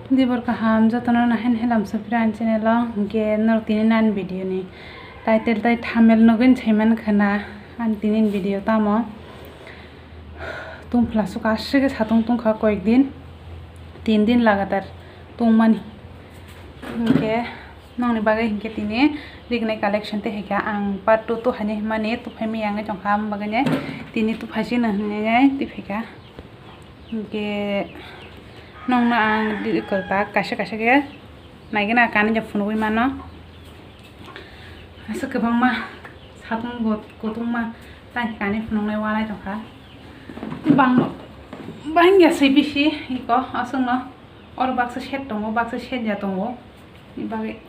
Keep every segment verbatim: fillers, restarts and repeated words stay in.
Dibor kaham jotono nahin helam sopira ani channel o, hwnkhe norok tini nani video ni title tai thumbnail nugwi saiman khana ani tini video tamo. Tungphla suka aswk khe satung tungkha koyek din, tin din lagatar tungmani. Hwnkhe nokni bagwi hwnkhe tini rignai collection tei hwnkhe ang part two tuhaini hwnmani tuphai maya wngwi tongkha, aboni bagwino tini tuphai sino hwnwi twi phaikha. Hwnkhe nokno ang di-, kwtal kaisa kaisa khe naigwna kanwi phunugwi mano. Aswk kwbangma satung bo kutungma tang khe kanwi phunuknai uanai tongkha. Bang-, bangya swi bisi iko aswkno. Oro baksa set tongo, baksa set ya tongo. Ni bagwi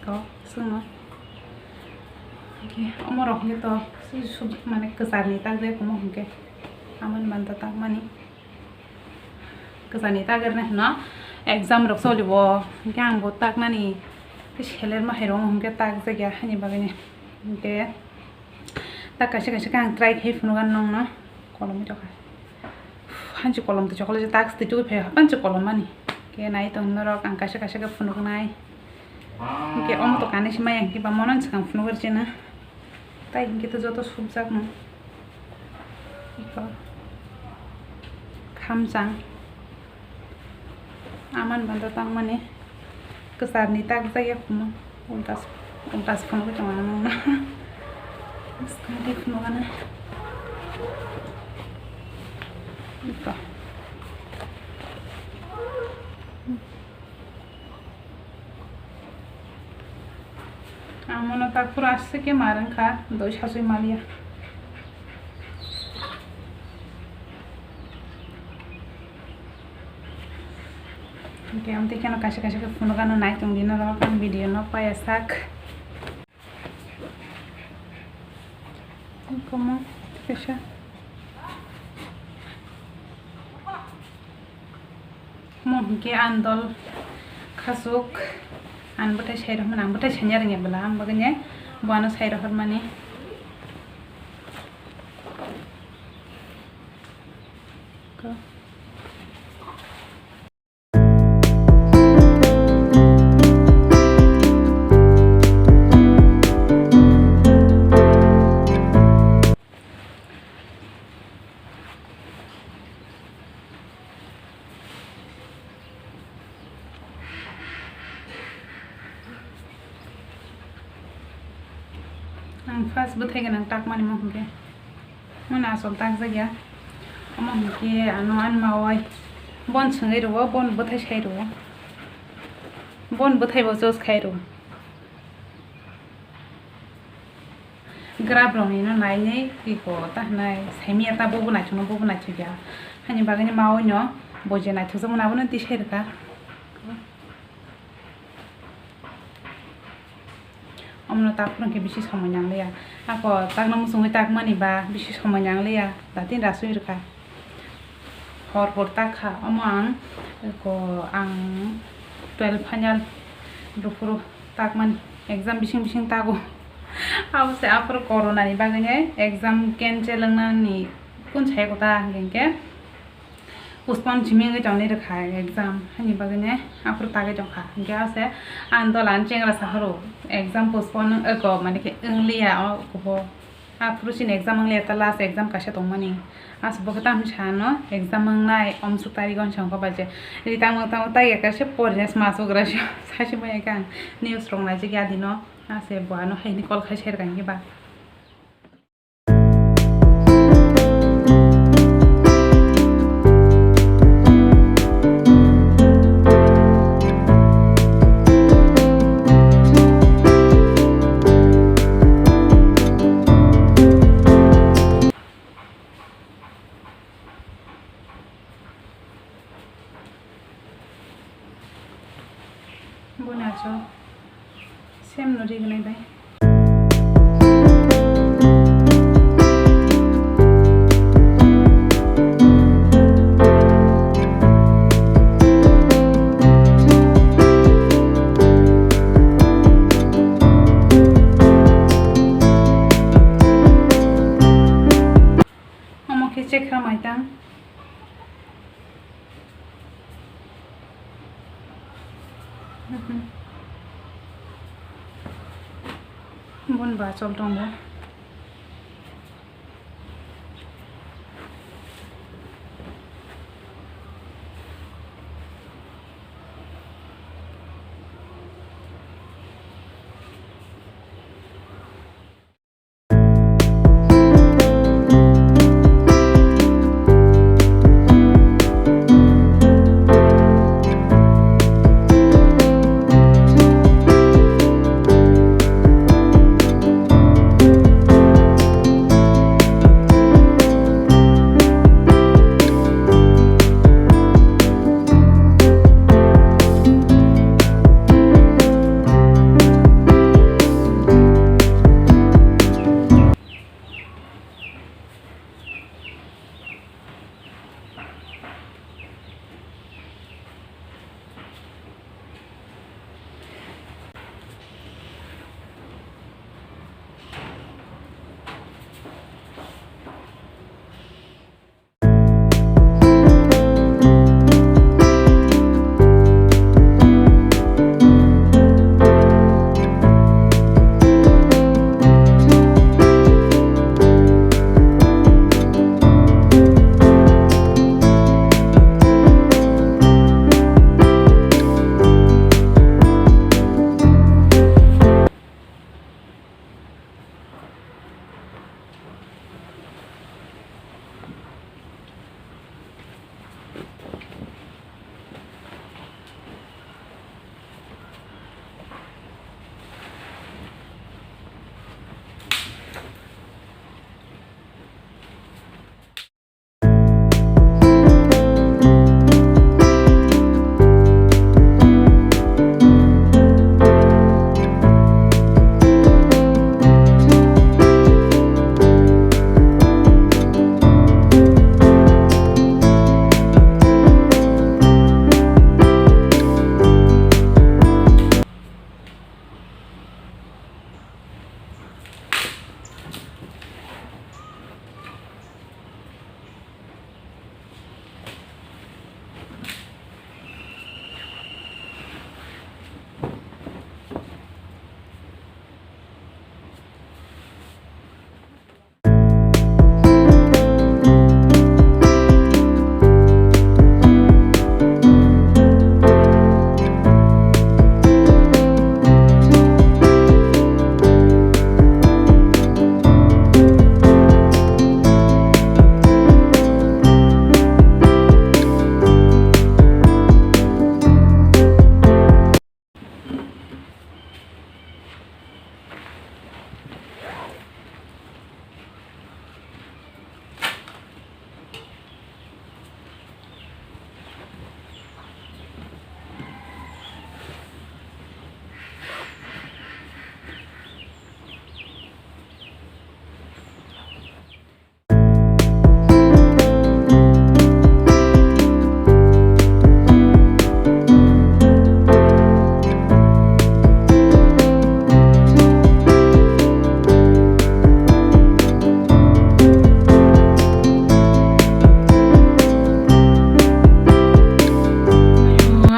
ko aswkno. Hwnkhe omorok hwnkhe to sub mane kwcharni takjak omo hwnkhe. Amoni manta takmani. Kwcharni tagrina hwno exam rok choli bo, hwnkhe ang bo taknani seler ma hai rok hwnkhe takjak ya hani bagwini. Hwnkhe tak kaisa kaisa khe ang try khai phunukha nokno kolomwi rokha. Hanchi kolom twi chokle tak twi tugwi phai hanchi kolom mani. Khe nai tong norok ang kaisa kaisa khe phunuknai. Hwnkhe omo to kanwi se maya hwnkhe ba mono swkang phunukha rwchana. Tai hwnkhe to joto subjakno. Iko. Khamchang. Aman banda tangmani. Kwcharni takjak ya kumo. Ultas, ultas phunukwi tongo ano. Swkang tei phunukana. Iko. Ang mono tak pura aswk khe mar wngkha, doi sasui maliya. Hwnkhe amtwi kheno kaisa kaisa khe phunukano nai tongdi norok, ang video no paiya sak. Komo kaisa. Omo hwnkhe ang dol khasuk, ang bwthai sai rwmani, ang bwthai sanya rwngya bwla, ang bagwino bo ano sai rohormani. Ang first bwthai gwnang takmani mo hwnkhe. Mano asol takjak ya. Omo hwnkhe ano ani mawai bon swngwi rwo, bon bwthai sai rwo. Bon bwthai bo choose khai rwo. Grab rokni no nainai tiko ta hwnai saimanya ta bobo naithokno bobo naithokya. Hani bagwino mawino bo je naithokjakmani abono tisai rwkha. Omono tak phuru khe bisi somoi nangliya. Ako takno muchungwi takmani ba bisi somoi nangliya. Datini rasui rwkha. Hor hor tak kha. Omo ang ko ang twelve final rw phuru takmani. Exam bising bising tago. Abo se aphuru corona ni bagwino exam cancel wngnani kun sai kota hwnkhe. Postpone simi wngwi tongni rwkha exam, hani bagwino aphuru tagwi tongkha. Hwnkhe ase ang dola ani chengra saphuru exam postpone wng-, eko, mane khe wngliya o kubo. Aphuru chini exam wngliya, ta last exam kaisa tongmani. Ase bo khe tamo sano exam wngnai, omsuk tarikh o hinwi songkha bai je. Ri tamo tamo taiya kaisa porina sma sugra se saisi maya khe ang news rok naijak ya dino. Ase bo ano haini call khai serkha hinkhe ba. Boni aso sem no rignai bai. Omo khe chekha maitang. Bun ba chol tongo.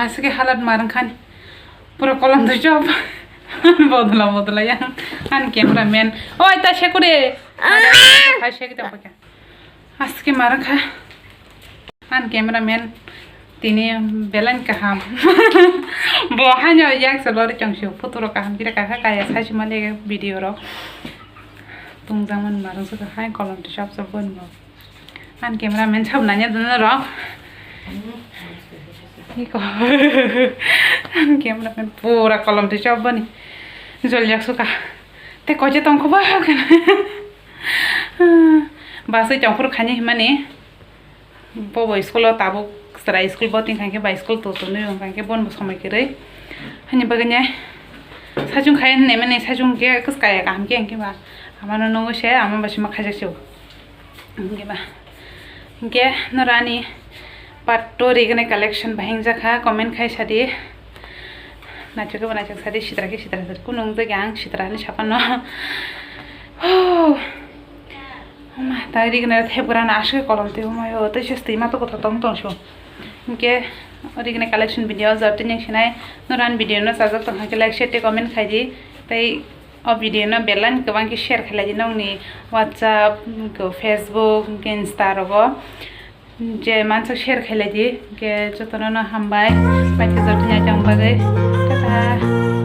Aswk khe halat marwng khani. Pura kolom twi chop. Bodla bodla yang. Ani camera man. Oi, ta sekure. Hai sekita pakya. Aswk khe marwng kha. Ani camera man tini belai kaham. Bo haino yak se lori chong sio photo rok kaham khe kakha kaya sachi mali video rok. Tungjaman marwng se hai kolom twi chop chop bon bo. Ani camera man sab nanya dana rok. Iko. Ani camera man pura kolom twi chop bani. Jol jak suka. Te koje tong kho ba. Basai chongphuru khani himani. Bobo school o tabuk chwrai school bo tin khankhe bai school to tonwi wng khankhe bon bo somoi kwrwi. Hani bagwi ne sajung khai hinwi mani sajung khe kwskaya kaham khe hwnkhe ba. Amano nungwi se ama bai sima khaijak se o. Hwnkhe ba. Hwnkhe norani part two rigini collection bahing jakha comment khai sadi. Naithok khe bo naithok sadi sitra khe sitra sadi. Kunu wng jakya ang sitra hinwi saphano. Hoo. Oma, ta ri gana thep gra na aswk kolom twi, oma yo, tei se twi ma to kothok tong tong sio. Hwnkhe, Original collection video jotoni sinai noran video no sajak tong hake like share tei comment khai di. Tei o video no belai kwbang khe share khlai di nongni WhatsApp, Facebook, Insta rogo je mansak share khlai di. Ke jotono no hambai paitha jotoni tong bagwi. Tata.